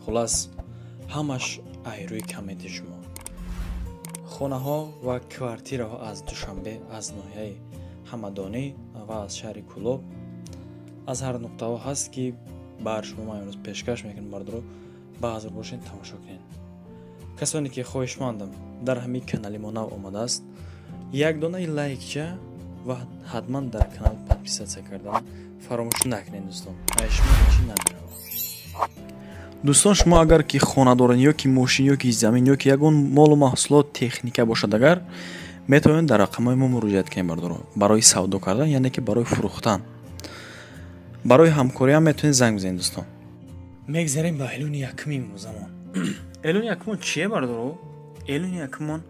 Хулас, ҳамаш айрӯи комменти шумо. Хонаҳо ва квартираҳо аз Душанбе, аз ноҳияи Ҳамадонӣ ва аз шаҳри Кӯлоб, аз ҳар нуқтаҳо ҳаст, ки бар шумо ман имрӯз пешкаш мекунам. Бардоро, баъзр бошед, тамошо кунед. Касоне ки хоҳишмандам, дар ҳамин канали мо нав омадааст, як донаи лайкча ва ҳатман дар канал подписаться кардан фаромӯш накунед, дӯстон. Ай шумо ҳечи намеравад. Дӯстон, шумо агар ки хона доред, ё ки мошин, ё ки замин, ё ки ягон молу маҳсулот, техника бошад, агар метавонед дар рақамҳои мо муроҷиат кунед, бардоро, барои савдо кардан, яъне ки барои фурӯхтан, барои ҳамкориам метавонед занг бизанед, дӯстон. Мегзарем ба эълони якуми имрӯзамон. Эълони якумон чие, бардоро? Эълони якумон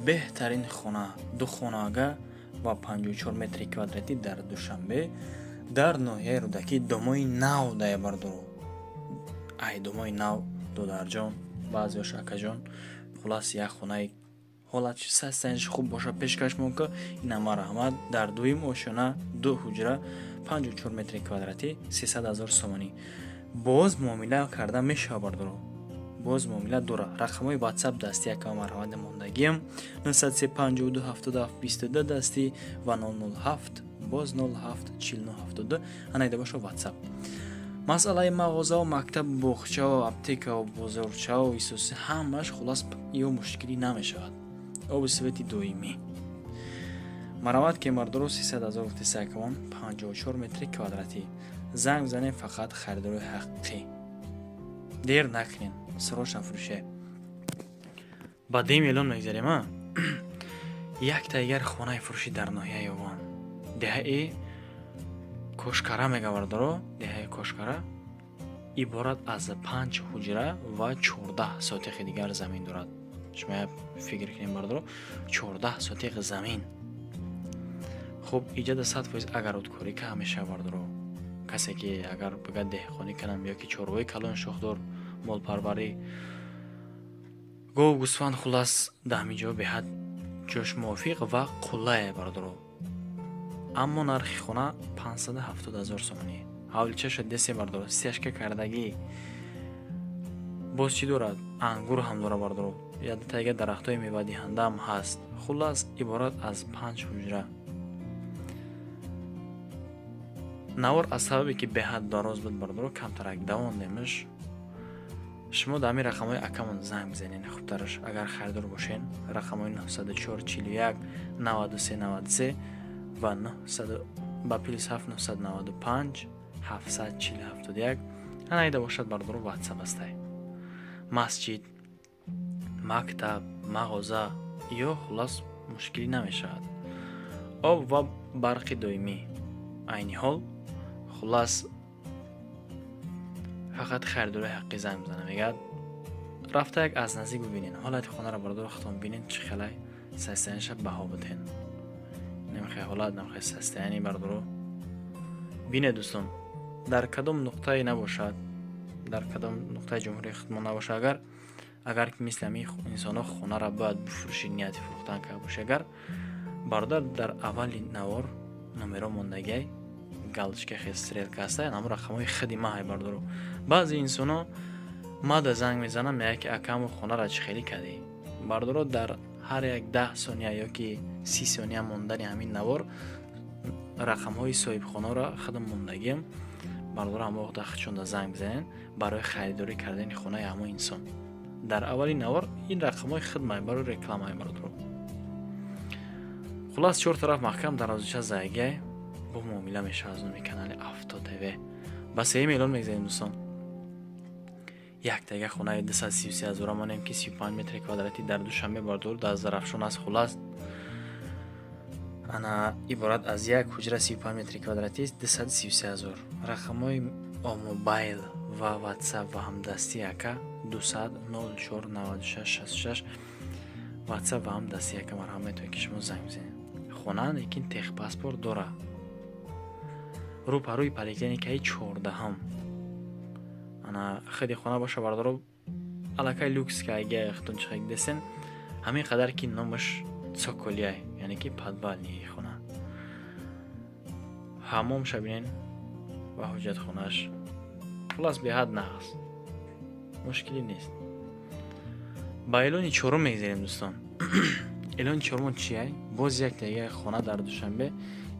беҳтарин хона, ду хонага ва 54 метри квадратӣ дар Душанбе, дар ноҳияи Рӯдакӣ, домои нав дая, бардоро. Ай домои нав, додарҷон, баъзеош акаҷон. Хулас, як хонаи ҳолат састаниш хуб боша пешкаш мука. Инама раҳмат. Дар дуюм ошёна, ду ҳуҷра, 54 метри квадратӣ, 300 ҳазор сомонӣ. Боз муомила карда мешава, бардоро, боз муомила дора. Рақамҳои WhatsApp дасти якама марҳамат мондагиам: 903 52 77 22 дастӣ ва 007, боз 07 49 72 анайда боша WhatsApp. Масъалаи мағозао, мактаб, боғчао, аптекао, бозорчао, исоси ҳамаш, хулас, ё мушкилӣ намешавад. Оби свети доимӣ. Марамат ки, мардоро, 300 ҳазор гуфти, 54 метри квадратӣ. Занг бизанем фақат харидорои ҳақиқӣ, дер накунен, срочно фурӯше. Ба дуюм эълон мегзарем. А якта дигар хонаи фурӯшӣ дар ноҳияи Ёвон, деҳаи Кошкара мега, бардоро. Деҳаи Кошкара иборат аз панҷ ҳуҷра ва 14 сотихи дигар замин дорад. Шумо фикр кунем, бардоро, 14 сотих замин. Хуб, иҷада 100% огородкорӣ ка мешава, бардоро. Касе ки агар бигӯяд деҳқонӣ кунам ё ки чорвои калон, шохдор, молпарварӣ, гов, гӯсфанд, хулас, дар ҳамин ҷо беҳад ҷош мувофиқ ва қуллае, бардоро. Аммо нархи хона 570 ҳазор сомонӣ. Ҳавличаша десе, бардоро, стяжка кардагӣ. Боз чӣ дорад? Ангур ҳам дора, бардоро, ядтайга дарахтҳои мевадиҳандаам ҳаст. Хулас, иборат аз панҷ ҳуҷра. Навор аз сабабе ки беҳад дароз буд, бардоро, камтарак давондемш. Шумо дар ҳамин рақамҳои акамон занг бизанед хубтараш, агар харидор бошен. Рақамҳои 904 41 93 93 ва 900 ба плюс 7 995 740 71 анаида бошад, бардоро, WhatsApp астай. Масҷид, мактаб, мағоза ё хулас мушкилӣ намешавад. Об ва барқи доимӣ. Айни ҳол, хулас, фақат харидорои ҳақиқӣ занг бизанад. Мегӯяд, рафта як аз наздик бибинед ҳолати хонаро, бардоро, худтон бинед чӣ хелай состояниеша, баҳо битен. Намехоҳи ҳолат, намехоҳи состояние, бардоро, бинед, дӯстон. Дар кадом нуқтае набошад, дар кадом нуқтаи ҷумҳурии худмон набошад, агар ки мисли ҳамин инсонҳо хонаро бояд бифурӯшӣ, нияти фурӯхтан карда бошӣ, агар бародар, дар аввали навор номеро мондагиай, галочка хел стрелка ҳаста, ҳамон рақамҳои худи ма ҳай, бардоро. Баъзе инсонҳо мада занг мезананд, мегӯяд ки акаму хонаро чӣ хелӣ кардӣ? Бардоро, дар ҳар як 10 сония ё ки 30 сония мондани ҳамин навор рақамҳои соҳибхонаро худам мондагиам, бардоро. Ҳамон вақт худшонда занг бизанед барои харидорӣ кардани хонаи ҳамон инсон. Дар аввали навор ин рақамҳои худмай, барои рекламаи, бардоро. Хулас, чор тараф маҳкам, дарвозача зайгай, бо муомила мешавад. Аз номи канали Авто ТВ ба сеюм эълон мегзарем, дӯстон. Яктага хонаи 233 ҳазора монем, ки 35 метри квадратӣ дар Душанбе, бардор, дар Зарафшон аст. Хулас, ана иборат аз як ҳуҷра, 35 метри квадратӣ, 233 ҳазор. Рақамҳои мобайл ва WhatsApp ва ҳамдастӣ ака 200 04 96 66. WhatsApp ва ҳамдастӣ ака марҳамат, метавонед ки шумо занг бизанед. Хона лекин техпаспорт дора, рӯпарӯи поликлиникаи 14-ҳам. Ана худи хона боша, бардоро, аллакай люкс кайга худтон чихек десен, ҳамин қадар ки номаш цоколияй, яъне ки подвалнии хона. Ҳаммомша бинен ва ҳоҷатхонааш. Хулас, беҳад нағз. Мушкилӣ нест. Ба эълони чорум мегзарем, дӯстон. Эълони чорумон чия? Боз як дига хона дар Душанбе,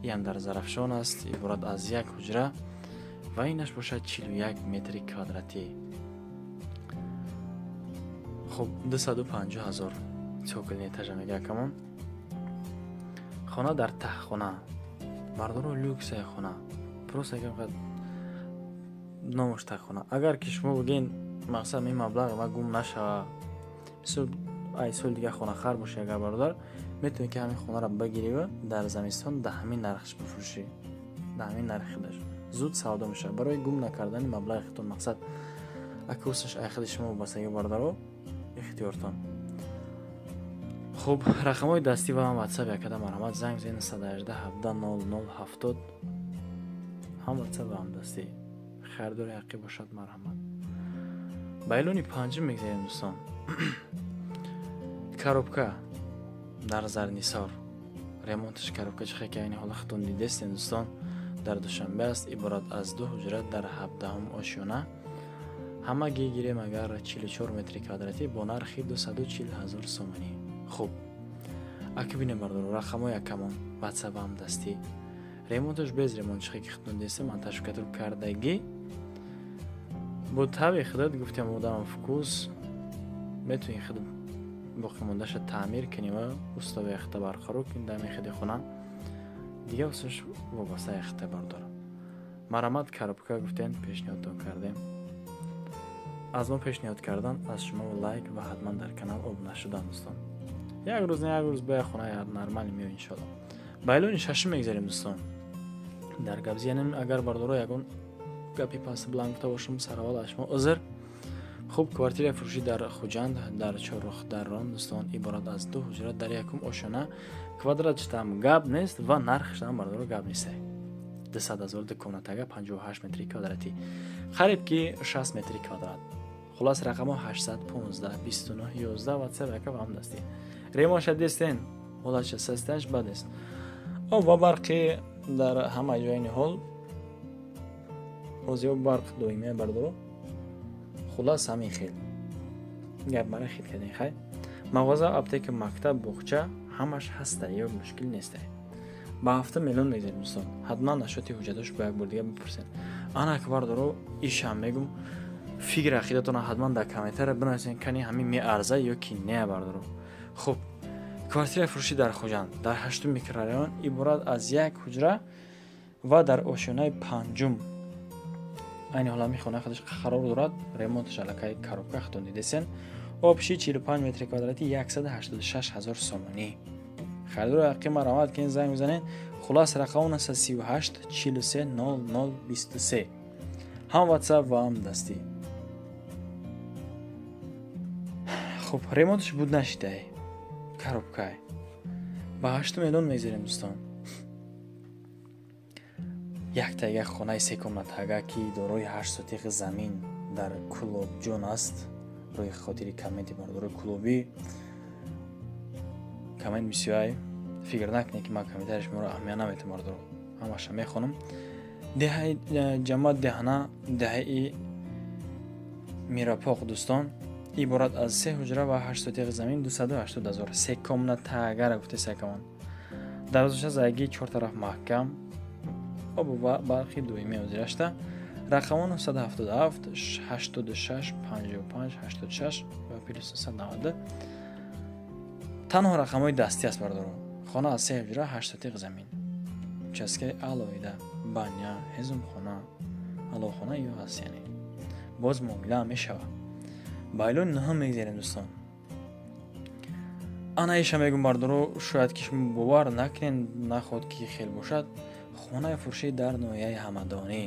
иам дар Зарафшон аст, иборат аз як ҳуҷра ва инаш бошад 41 метри квадратӣ. Хуб, 250 ҳазор цокольный этажа мега акамон. Хона дар таҳхона, бардоро, люксая хона, просто якам номаш таҳхона. Агар ки шумо бигӯен, мақсад, ин маблағи ма гум нашава, мисол, ай соли дига хонахар бошӣ, агар, бародар, метавонӣ ки ҳамин хонаро бигирӣ, дар замистон да ҳамин нархш бифурӯшӣ, да ҳамин нархи худаш зуд савдо мешавад. Барои гум накардани маблағи худтон, мақсад, акусаш ай худи шумо вобастагӣ, бародаро, ихтиёртон. Хуб, рақамҳои дастӣ ва ватсап якада, марҳамат, занг занед: 118 17 00 70, ҳам ватсап ва ҳам дастӣ. Харидори ҳақиқӣ бошад, марҳамат. Ба эълони панҷум мегзарем, дӯстон. Коробка дар Зарнисор, ремонташ коробка чихе ки айни ҳола худтон дидестен, дӯстон, дар Душанбе аст, иборат аз ду ҳуҷра дар 17-ум ошёна. Ҳамагӣ гирем агар, 44 метри квадратӣ бо нархи 240 ҳазор сомонӣ. Хуб, аки бинем, бардоро, рақамҳои акамон, ватсап ҳам дастӣ. Ремонташ без ремонт чихе ки худтон дидестем, ман штукатур кардагӣ бо таби худат гуфтем, одам вкус, метавонӣ худ боқимондаша таъмир кунӣ ва устови яхта барқарор кунӣ дар хиди хона. Дига усаш вобаста яхта, бардор, марҳамат. Коробка гуфтем, пешниҳодтон кардем. Аз мо пешниҳод кардан, аз шумо лайк ва ҳатман дар канал обуна шудан, дӯстон. Як рӯз на як рӯз ба як хона нормально меояд, иншоалло. Ба эълони шашум мегзарем, дӯстон. Дар гап зиянем, агар, бардоро, ягон гапи паст баланд гуфта бошам, сараввал аз шумо узр. Хуб, квартираи фурӯшӣ дар Хуҷанд, дар Чорруҳдаррон, дӯстон, иборат аз ду ҳуҷра дар якум ошёна. Квадратшам гап нест ва нархшам, бардоро, гап нест: 200 ҳазор, ду комнатага, 58 метри квадратӣ, қариб ки 60 метри квадрат. Хулас, рақамҳо 815 29 11, ватсап яка ва ҳам дастӣ. Ремонша дестен, ҳолатша састаш бад нест. Об ва барқи дар ҳама ҷои ниҳол ҳозир барқ доимия, бардоро. Хулас, ҳамин хел гап мара хит кардем. Хай, мағоза, аптека, мактаб, боғча ҳамаш ҳаста, ё мушкил неста. Ба 7 миллион мегзарем, дӯстон. Ҳатман нашоти ҳуҷҷатош бо як бор дига бипурсед. Ана, бардоро, ишам мегум, фикр ақидатона ҳатман дар комментария бинависен, кани ҳамин меарза ё ки не, бардоро. Хуб, квартираи фурӯшӣ дар Хуҷанд, дар ҳаштум микрорайон, иборат аз як ҳуҷра ва дар ошёнаи панҷум. Айни ҳол ҳамин хона худаш қарор дорад. Ремонташ аллакай коробка, худтон дидесен. Общий 45 метри квадратӣ, 186 ҳазор сомонӣ. Харидори ҳақиқӣ, марҳамат кунед, занг бизанед. Хулас, рақам 938 43 00 23, ҳам ватсап ва ҳам дастӣ. Хуб, ремонташ буд нашидай, коробкай. Ба 8 миллион мегзарем, дӯстон. Яктага хонаи секомнатага, ки дорои 8 сотиқ замин дар Кӯлобҷон аст. Рӯи хотири комменти бардори кӯлобӣ, коммент бисёрай, фикр накунед, ки ман комментарии шуморо аҳамият наметам, бардоро, ҳамаша мехонам. Деҳаи ҷамоат Деҳана, деҳаи Мирапоқ, дӯстон, иборат аз се ҳуҷра ва 8 сотиқ замин, 280 ҳазор. Се комнатагара гуфте секамон. Дарвозаша заги, чор тараф маҳкам, обу ва барқи доимӣ ҳозирашта. Рақамон 977 86 55 86 ва плюс 990, танҳо рақамҳои дастӣ аст, бардоро. Хона аз се ҳуҷра, 8 сотиқ замин, участкаи алоҳида, баня, ҳезумхона, аловхона ё ҳаст, яъне боз муомила мешавад. Ба эълони нӯҳум мегзарем, дӯстон. Ана, иша мегӯм, бардоро, шояд ки шумо бовар накунед, нахоҳад ки хел бошад. Хонаи фурӯшӣ дар ноҳияи Ҳамадонӣ,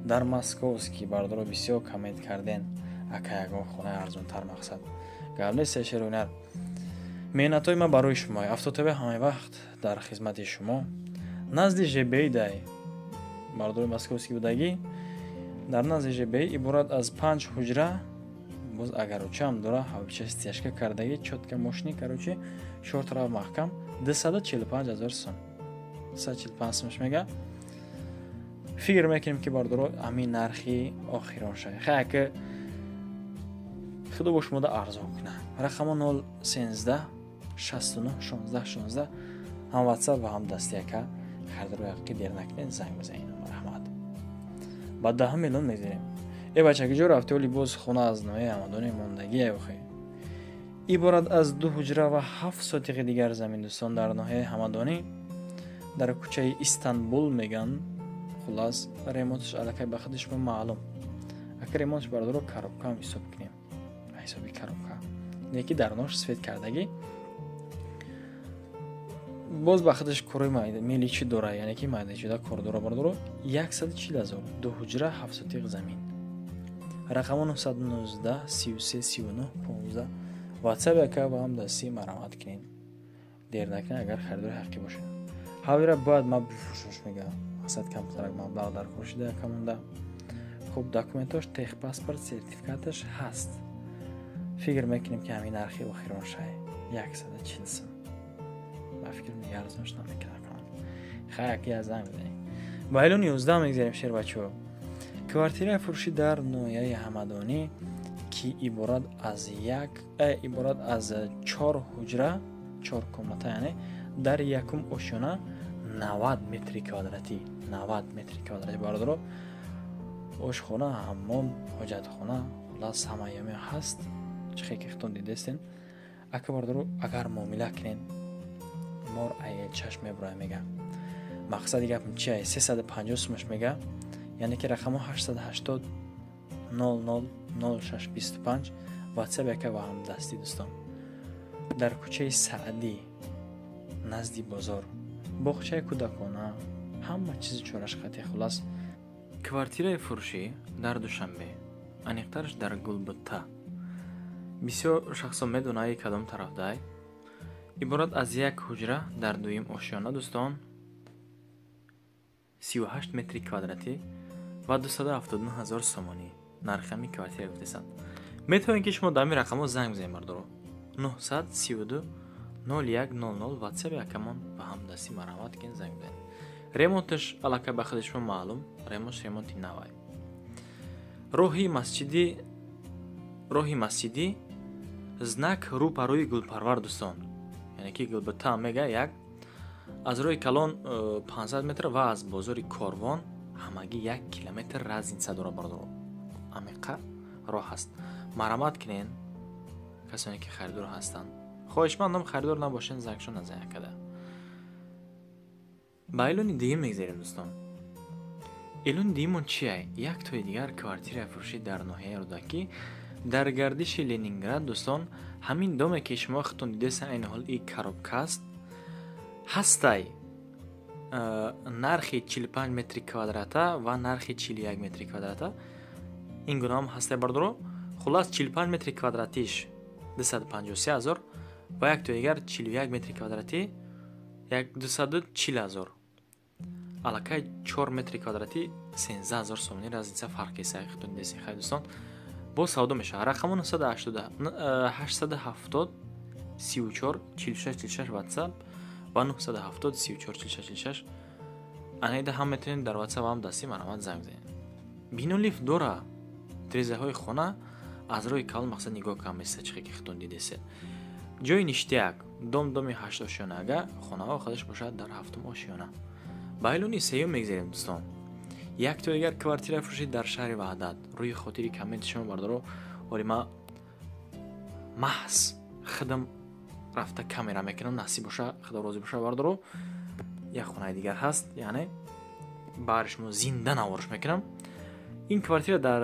дар Московский. Бардоро, бисёр коммент карден: ака, ягон хонаи арзонтар. Мақсад, гап нест, шерунар, меҳнатҳои ман барои шумо, Автотв ҳама вақт дар хизмати шумо. Назди ЖБИ дай, бардори Московский будагӣ, дар назди ЖБИ, иборат аз панҷ ҳуҷра, боз агарочаам дора, ҳавча стяжка кардагӣ, чётко, мошини, короче, чор тараф маҳкам, 245 ҳазор сом, 245 сомш мега. Фикр мекунем, ки, бардоро, ҳамин нархи охирон шавад. Хай, ки Худо бо шумода арзон кунад. Рақамо 013 69 16 16 ҳам WhatsApp ва ҳам дасти ака. Харидори ҳақиқӣ дер накунед, занг бизанед. Марҳамат. Ба 10 миллион мегзарем. Э бача, куҷо рафти? Оли боз хона аз ноҳияи Ҳамадонӣ мондагие охи. Иборат аз 2 ҳуҷра ва 7 сотиқи дигар замин дӯстон дар ноҳияи Ҳамадонӣ дар кӯчаи Истанбул меган. Хулас ремонташ аллакай ба худи шумо маълум. Ака ремонташ бародаро коробка ҳам ҳисоб кунем. Ҳисоби коробка. Неки дар нош свет кардагӣ. Боз ба худаш корои меличи дора, яъне ки майдачида кор дора бародаро. 140 000, 2 ҳуҷра, 7 сотиқ замин. Рақамо 919 33 39 15 WhatsApp ака ва ҳам дасти марҳамат кунед. Дер накунед агар харидори ҳақиқӣ бошед. Ҳавира бояд ма бифурӯшаш мега. Мақсад камтарак маблағ дар кор шида яка монда. Хуб, документош, техпаспорт, сертификаташ ҳаст. Фикр мекунем ки ҳамин нархи охирон шай 140 сум. Ба фикр мега арзонш намекунад. Хай аки аз занг бизанед. Ба эълон 11 мегзарем шербачаҳо. Квартираи фурӯшӣ дар ноҳияи Ҳамадонӣ ки иборат аз 4 ҳуҷра, 4 комната, яъне дар якум ошёна 90 метри квадратӣ, 90 метри квадратӣ бародаро. Ошхона, ҳаммом, ҳоҷатхона, хулас ҳамаи ҳаст. Чӣ хел ки худтон дидестен. Ака бародаро, агар муомила кунед, мор ай чашм мебурояд мега. Мақсади гапам чи ай? 350 сумаш мега. Яъне ки рақамо 880 00 06 25 WhatsApp яка ва ҳамдастӣ дӯстон. Дар кӯчаи Саъдӣ назди бозор, боғчаи кӯдакона, ҳама чизи чораш хати. Хулас квартираи фурӯшӣ дар Душанбе, аниқтараш дар Гулбутта. Бисёр шахсон медонанд кадом тарафдай. Иборат аз як ҳуҷра дар дуюм ошёна дӯстон, 38 метри квадратӣ ва 279 000 сомонӣ нархи ҳамин квартира гуфтесанд. Метавонед ки шумо дар ҳамин рақамҳо занг бизанед бардоро. 932 01 00 WhatsApp акамон ва ҳамдастӣ марҳамат кунед, занг бизанед. Ремонташ аллакай ба худи шумо маълум, ремонташ ремонти навай. Роҳи масҷидӣ знак рӯ ба рӯи Гулпарвар дӯстон. Яъне ки Гулбутта мега як аз роҳи калон 500 метр ва аз бозори Корвон ҳамагӣ 1 километр разница дора бардоро. Амиқа роҳ ҳаст. Марҳамат кунед касоне ки харидор ҳастанд. Хоҳишмандам харидор набошед, зангшон назанед када. Ба эълони дигар мегзарем дӯстон. Эълони дигимон чие? Як тои дигар квартираи фурӯшӣ дар ноҳияи Рӯдакӣ дар гардиши Ленинград дӯстон. Ҳамин доме ки шумо худтон дидеста, айни ҳол и коробка аст. Ҳастай нархи 45 метри квадрата ва нархи 41 метри квадрата. Ин гунаам ҳастай бардоро. Хулас 45 метри квадратиш 253 000 ва як тои дигар 41 метри квадратӣ 240 000. Аллакай 4 метри квадратӣ 13 000 сомонӣ разница фарқ ест. Худтон дидесен. Хай дӯстон, боз савдо мешавад. Рақамо 980 870 34 46 46 WhatsApp ва 970 34 46 46. Анаида ҳам метавонед дар WhatsApp ҳам дастӣ марҳамат занг бизанед. Бино лифт дора, тирезаҳои хона аз роҳи калон мақсад нигоҳ кам места, чӣ ки худтон дидесед. Ҷои ништияк, дом доми 8 ошёна, ага хонаҳо худаш бошад дар 7 ошёна. Ба эълони сеюм мегзарем дӯстон. Як тои дигар квартира фурӯшӣ дар шаҳри Ваҳдат. Рӯи хотири комменти шумо бардоро, оли ма маҳз худам рафта камера мекунам, насиб боша, худо розӣ боша бардоро. Як хонаи дигар ҳаст, яъне баҳри шумо зинда наворш мекунам. Ин квартира дар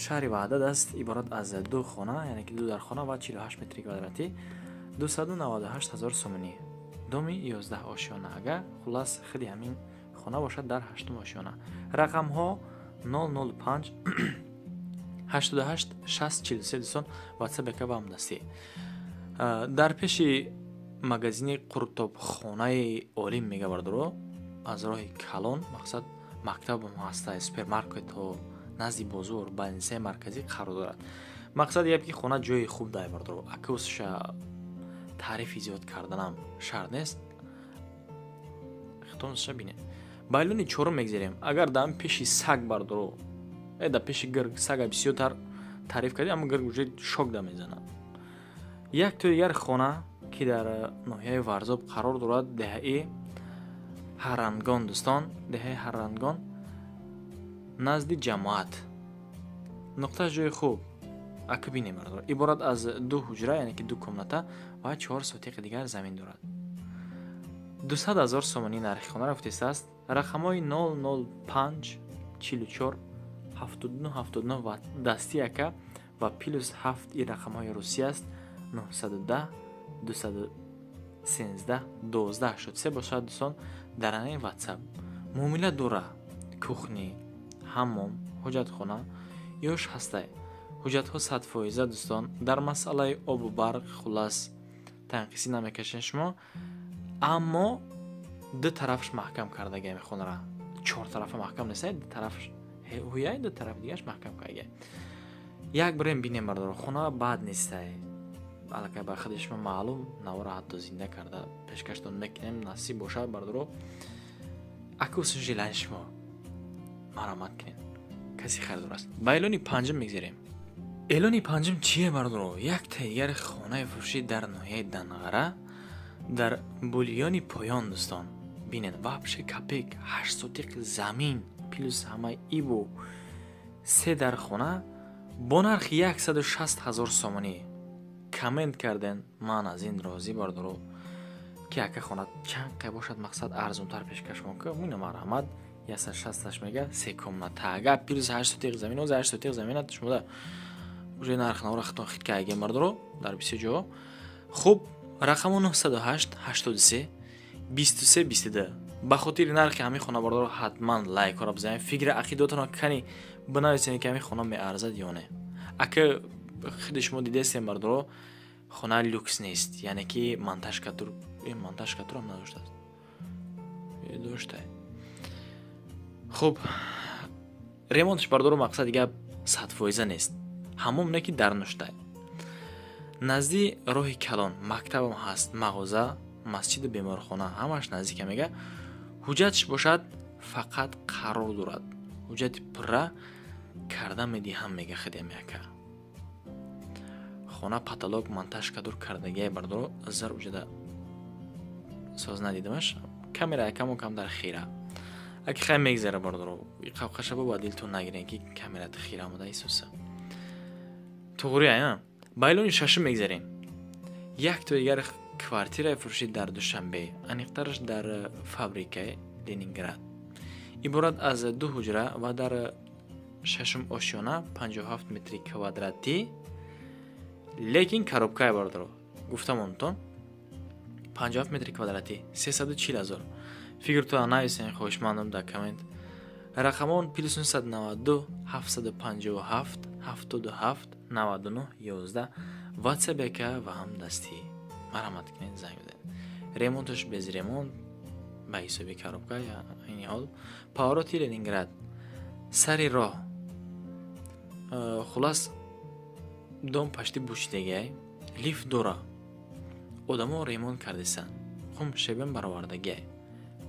шаҳри Ваҳдат аст, иборат аз 2 хона, яъне ки 2 дархона ва 48 метри квадратӣ, 298 000 сомонӣ. Доми 11 ошёна, ага хулас худи ҳамин хона бошад дар 8 ошёна. Рақамҳо 005 88 60 43 дӯстон, WhatsApp яка ва ҳамдастӣ. Дар пеши магазини қуртобхонаи Олим мега бардоро, аз роҳи калон мақсад мактаб ҳаста, супермаркетҳо назди бозор, больницаи марказӣ қарор дорад. Мақсад гап ки хона ҷои хуб дай бардоро. Акусша таърифи зиёд карданам шарт нест. Хитонша бинед. Ба эълони чорум мегзарем. Агар дар пеши саг бардоро, дар пеши гирг сага бисёртар Таъриф кардӣ, аммо гир уже шок да мезанад. Як то дигар хона, ки дар ноҳияи Варзоб қарор дорад, деҳаи Ҳаррангон, дӯстон, деҳаи Ҳаррангон, назди ҷамоат. Нуқтааш ҷои хуб. Ака бинем, бародаро. Иборат аз ду ҳуҷра, яъне ки ду комната ва 4 сотиқи дигар замин дорад. 200 000 сомонӣ нархи хона рафтистааст. Рақамҳои 005 44 79 79 ва дасти ака ва +7, ин рақамҳои Русия аст, 910 213 12 83 бошад, дӯстон, дар ҳамин WhatsApp муомила дора. Кухня, ҳаммом, ҳоҷатхона ёш ҳастай. Ҳуҷҷатҳо 100%, дӯстон. Дар масъалаи обу барқ, хуллас, танқисӣ намекашед шумо, аммо ду тарафаш маҳкам кардагиам хонара. Чор тарафа маҳкам нест, ду тарафаш ҳуяй, ду тарафи дигараш маҳкам кардагиам. Як бирем бинем, бардоро, хона бад нестай. Аллакай ба худи шумо маълум, навора ҳатто зинда карда пешкаштон мекунем, насиб бошад, бардоро. Ака желани шумо, марҳамат кунед, касе харидор аст. Ба эълони панҷум мегзарем. Эълони панҷум чие, бардоро? Як дигар хонаи фурӯшӣ дар ноҳияи Данғара, дар Булёни Поён, дӯстон. Бинед, вообще капек, 8 сотиқ замин плюс ҳамаи ибу се дар хона бо нархи 160 000 сомонӣ. Коммент карден, ман аз ин розӣ, бардоро, ки ака, хона чанд қай бошад, мақсад, арзонтар пешкаш ка. Ина, марҳамат, 160-аш мега, се комната, ага, плюс 8 сотиқ замин. Оз 8 сотиқ замина шумода уже нарх навора хитон хит кардагем, бардоро, дар бисёр ҷоҳо. Хуб, рақаму 908 83 23 22. Ба хотири нархи ҳамин хона, бардоро, ҳатман лайкҳоро бизанед, фикри ақидотонро кани бинависед, ки ҳамин хона меарзад ё не. Ака, худи шумо дидестем, бардоро, хона люкс нест, яъне ки монтаж катур, монтаж катурам надоштааст, дошта. Хуб, ремонтш, бардоро, мақсади гап, 100% нест. Ҳамом не, ки дар нуштай, назди роҳи калон, мактабам ҳаст, мағоза, масҷиду беморхона ҳамаш наздика, мега. Ҳуҷҷатш бошад, фақат қарор дорад, ҳуҷҷати пурра карда медиҳам, мега хидем яка. Хона потолок монтаж кадур кардагиай, бардоро, зар уҷада соз надидамаш, камера якаму кам дар хира. Аки хай мегзара, бардоро, қавқашаба ба дилтон нагирен, ки камерат хира омада исуса. Туғри ая. Ба эълони шашум мегзарем. Як то дигар квартираи фурӯшӣ дар Душанбе, аниқтараш дар фабрикаи Ленинград. Иборат аз ду ҳуҷра ва дар шашум ошёна, 57 метри квадратӣ, лекин коробкае, бардоро, гуфтамонтон, 57 метри квадратӣ, 340 ҳазор. Фикртона нависен, хоҳишмандам, дар коммент. Рақамон плюс 992 757 77 99 11, WhatsApp яка ва ҳам дастӣ. Марҳамат кунед, занг бизанед. Ремонташ без ремонт, ба ҳисоби коробка. Айни ҳол повороти Ленинград, сари роҳ. Хуллас, дом пашти бучидагиай, лифт дора, одамо ремонт кардисанд, қум щебень баровардагиай,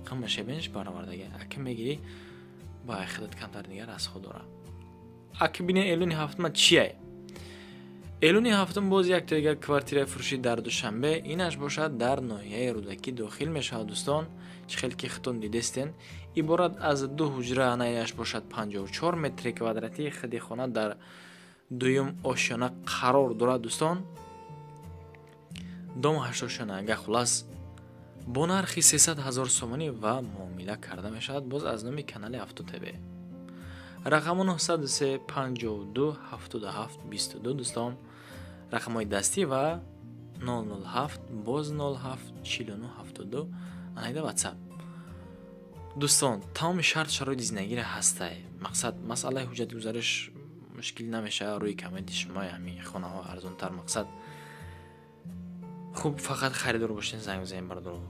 қумма щебенш баровардагиай. Ака мегирӣ, ба хидат камтар дигар расход дора. Ака бинед, эълони ҳафтума чиай? Эълони ҳафтум боз як дигар квартираи фурӯшӣ дар Душанбе, инаш бошад, дар ноҳияи Рӯдакӣ дохил мешавад, дӯстон. Чӣ хел ки хитон дидестен, иборат аз ду ҳуҷра, инаш бошад 54 метри квадратӣ, худи хона дар дуюм ошёна қарор дорад, дӯстон, дом ҳаштошёна. Ага, хуллас, бо нархи 300 ҳазор сомонӣ ва муомила карда мешавад, боз аз номи канали Авто ТВ. Рақаму 903 52 77 22, дӯстон, рақамҳои дастӣ ва 007 боз 07 49 72, анаида WhatsApp. Дӯстон, тамоми шарт шароити зиндагиро ҳастай. Мақсад, масъалаи ҳуҷҷатгузариш мушкил намешавад. Рӯи комменти шумо ҳамин хонаҳо арзонтар, мақсад, хуб, фақат харидор бошед, занг бизанед, бардоро,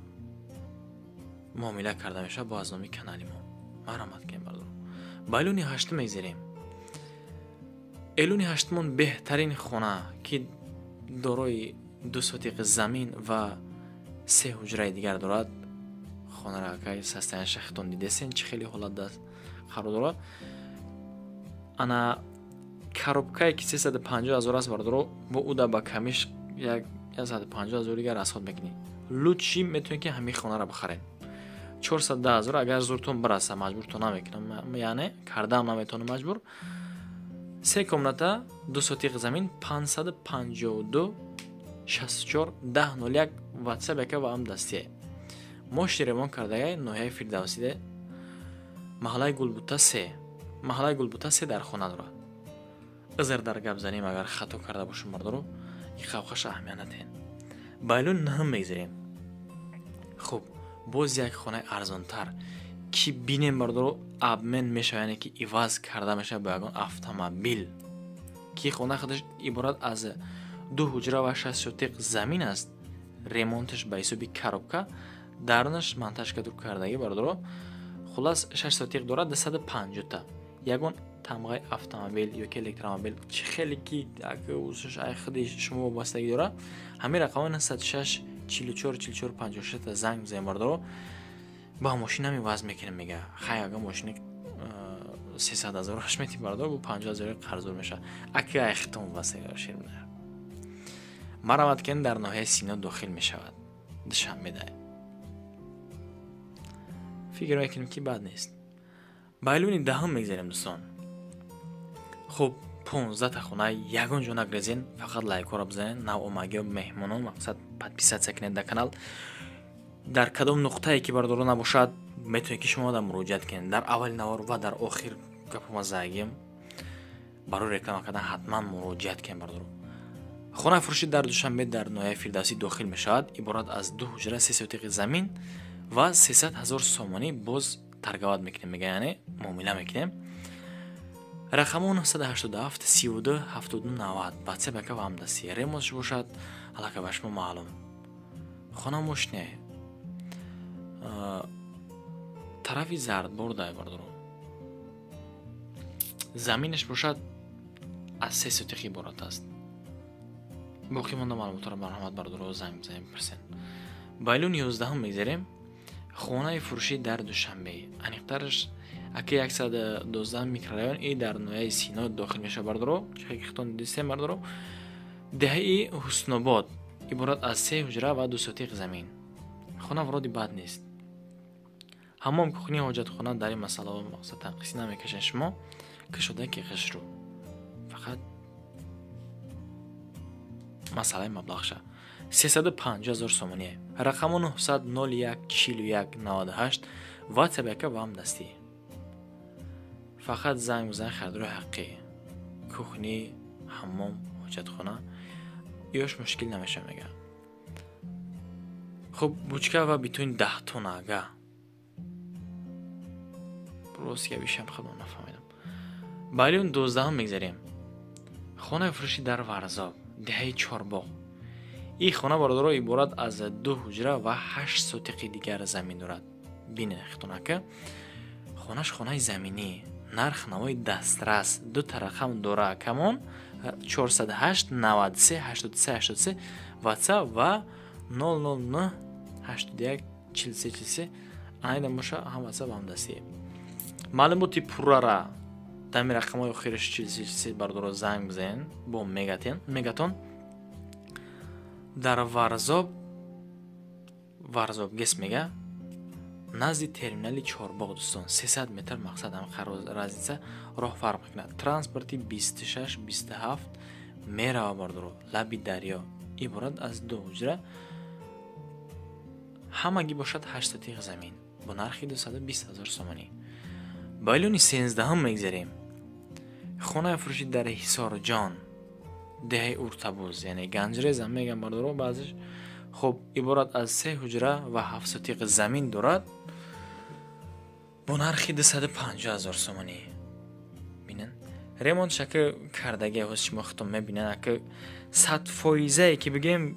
муомила карда мешавад бо аз номи канали мо. Марҳамат кунед, бардоро. Ба эълони ҳаштум мегзарем. Эълони ҳаштумон беҳтарин хона, ки дорои 2 сотиқ замин ва се ҳуҷраи дигар дорад. Хонаро, акай, состоянияша хитон дидесен, чӣ хеле ҳолат қарор дорад. Ана Коробкае ки 350 ҳазор аст, бародаро, бо уда ба камиш 150 ҳазор дигар расход мекунӣ. Лучше метавонед, ки ҳамин хонаро бихаред 410 ҳазор, агар зуртон бираса, маҷбуртон намекунам, яъне кардаам наметавонам маҷбур. Се комната, 2 сотиқ замин, 552 64 10 01, WhatsApp яка ва ҳам дастие. Мошини ремонт кардагай, ноҳияи Фирдавсиде, маҳаллаи Гулбута 3, маҳаллаи Гулбута 3 дар хона дорад. Узр дар гап занем, агар хато карда бошам, бардоро, и қавқаша аҳамият натиҳед. Ба эълони наҳум мегзарем. Хуб, боз як хонаи арзонтар, ки бинем, бардоро, обмен мешавад, яъне ки иваз карда мешавад бо ягон автомобил, ки хона худаш иборат аз ду ҳуҷра ва 6 сотиқ замин аст. Ремонташ ба ҳисоби коробка, дарунаш монтажка дур кардагӣ, бардоро. Хуллас, 6 сотиқ дорад, 250-та. Ягон тамғаи автомобил ёки электромобил, чӣ хеле ки худи шумо вобастагӣ дорад. Ҳамин рақамҳои 906 44 44 56 занг бизанем, бардоро, ба мошинам иваз мекунем, мега. Хай, ага мошини 300 ҳазораш мети, бардор, бо 50 ҳазори қарздор мешавад. Аки айхитон вобастагӣ шер марамад кен, дар ноҳияи Сино дохил мешавад, Душанбеда. Фикр мекунем, ки бад нест. Ба эълони даҳум мегзарем, дӯстон. Хуб, 15-та хона, ягон ҷо нагрезен, фақат лайкҳоро бизанед. Навомагиё, меҳмонон, мақсад, подписаться кунед дар канал. Дар кадом нуқтае ки, бардоро, набошад, метавонед, ки шумо дар муроҷиат кунед. Дар аввали навор ва дар охир гапома загим, барои реклама кардан ҳатман муроҷиат кунед, бардоро. Хонаи фурӯшӣ дар Душанбе, дар ноҳияи Фирдавсӣ дохил мешавад, иборат аз ду ҳуҷра, 3 сотиқи замин ва 300 000 сомонӣ. Боз торговать мекунем, мега, яъне муомила мекунем. Рақамҳо 987 32 72 90, WhatsApp яка ва ҳамдастӣ. Ремонтш бошад, аллакай ба шумо маълум. Хона мошине тарафи Зардборда, бардоро. Заминаш бошад, аз 3 сотиқ иборат аст. Боқӣ монда маълумотро, марҳамат, бардоро, занг бизанем, бипурсен. Ба эълони 11-ум мегзарем. Хонаи фурӯшӣ дар Душанбе, аниқтараш аки 112 микрорайон и дар ноҳияи Сино дохил мешавад, бардоро, чихтон дистем, бардоро, деҳаи Ҳуснобод, иборат аз се ҳуҷра ва 2 сотиқ замин. Хона вроде бад нест: ҳаммом, кухня, ҳоҷатхона. Дар ин масъалаҳо, мақсад, танқисӣ намекашед шумо, кушода ки хушрӯ, фақат масъалаи маблағша 350 000 сомоние. Рақаму 900 01 41 98, WhatsApp яка ва ҳам дастӣ. Фақат занг бизан, харидори ҳаққӣ. Кухня, ҳаммом, ҳоҷатхона ёш мушкил намешавад, мега. Хуб, бучка ва битуни 10 тонна. Ага, рост гапишам худам нафаҳмидам. Ба эълони 12-ум мегзарем. Хонаи фурӯшӣ дар Варзоб, деҳаи Чорбоғ. Ин хона, бародаро, иборат аз ду ҳуҷра ва 8 сотиқи дигар замин дорад. Бинед хитонака, хонаш хонаи заминӣ, нарх навои дастрас, дута рақам дора камон: 408 93 83 83 WhatsApp ва 009 81 43 43 анаида боша, ҳам WhatsApp, ҳам дастӣ. Маълумоти пуррара дами рақамҳои охириш 43 43, бардоро, занг бизанед, бо мегатон. Дар Варзоб, Варзоб ГЭС мега, назди терминали Чорбоғ, дӯстон, 300 метр, мақсад, ҳам разница роҳ фарқ мекунад. Транспорти 26 27 мерава, бардоро, лаби дарё. Иборат аз ду ҳуҷра, ҳамагӣ бошад 8 сотиқ замин бо нархи 220 ҳазор сомонӣ. Ба эълони 13-ум мегзарем. Хонаи фурӯшӣ дар Ҳисорҷон, деҳаи Уртабуз, яъне Ганҷрезам мегам, бардоро, баъзеш. Хуб, иборат аз се ҳуҷра ва 7 сотиқ замин дорад бо нархи 250 ҳазор сомонӣ. Бинен, ремонт шакл кардаги, ҳоз шумо худтон мебинед, ака, 100 фоизае ки бигем,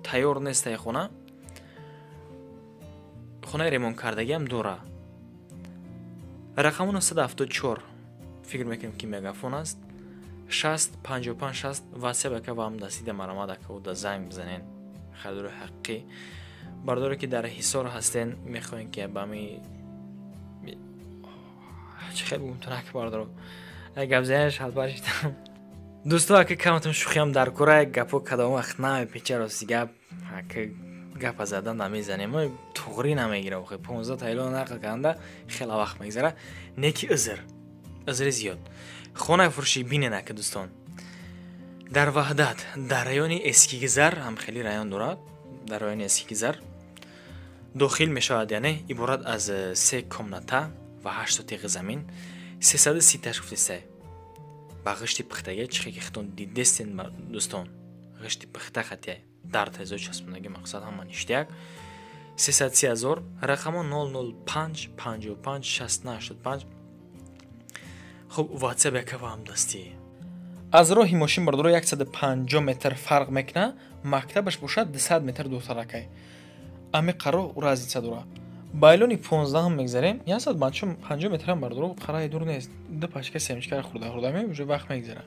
тайёр нестаи хона. Хонаи ремонт кардагиам дора. Рақаму 974, фикр мекунем, ки Мегафон аст, 60 55 60, WhatsApp ака ва ҳам дастида. Марамад, ака, уда занг бизанен, харидори ҳақиқӣ. Бардоре ки дар Ҳисор ҳастен, мехоҳем, ки ба ами чӣ хел бигум, тунак, бардоро, Гап зани шалпар шидам. Дӯсто, ака, каматон шӯхиам дар кора, гапо кадом вақт намепеча. Рости гап, ака, гапа задан намезанем, туғрӣ намегира. Охи 15 тайло нақл карданда хеле вақт мегзара. Неки узр, узри зиёд. Хонаи фурӯшӣ бинен, ака, дӯстон, дар Ваҳдат, дар райони Эскигизар, ҳам хеле район дорад, дар райони Эскигизар дохил мешавад, яъне иборат аз се комната ва 8 сотиқи замин, 330 гуфтесай, ба ғишти пухтагӣ. Чихе ки хитон дидестен, дӯстон, ғишти пухта хатия дар тазо часпондагӣ, мақсад ҳама ништяк. 330 ҳазор, рақамо 005 55 69 85. Хуб, WhatsApp яка ва ҳамдастӣ. Аз роҳи мошин, бардоро, 150 метр фарқ мекунад, мактабаш бошад 200 метр дуртаракай. Ами қаро разница дора. Ба эълони 15-ҳам мегзарем. 150 метрам, бардоро, қараи дур нест. Ду пачка семечкара хӯрда хӯрда ме, уже вақт мегзара.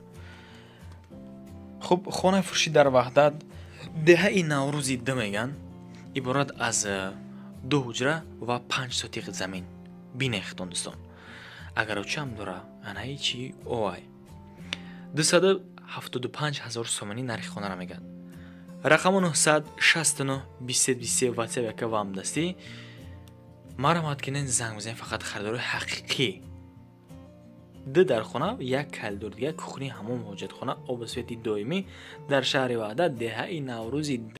Хуб, хонаи фурӯшӣ дар Ваҳдат, деҳаи Наврӯзи д меган, иборат аз ду ҳуҷра ва 5 сотиқ замин. Бинехтон, дӯстон, агарочам дора, анаи чи овай. 275 ҳазор сомонӣ нархи хонара мегӯяд. Рақамо 969 23 23, WhatsApp яка ва ҳамдастӣ. Марҳамат кинен, занг бизанед, фақат харидори ҳақиқӣ. Ду дар хона, як калидор дига, кухни, ҳамом, ҳоҷатхона, обу свети доимӣ, дар шаҳри Ваҳдат, деҳаи Наврӯзи.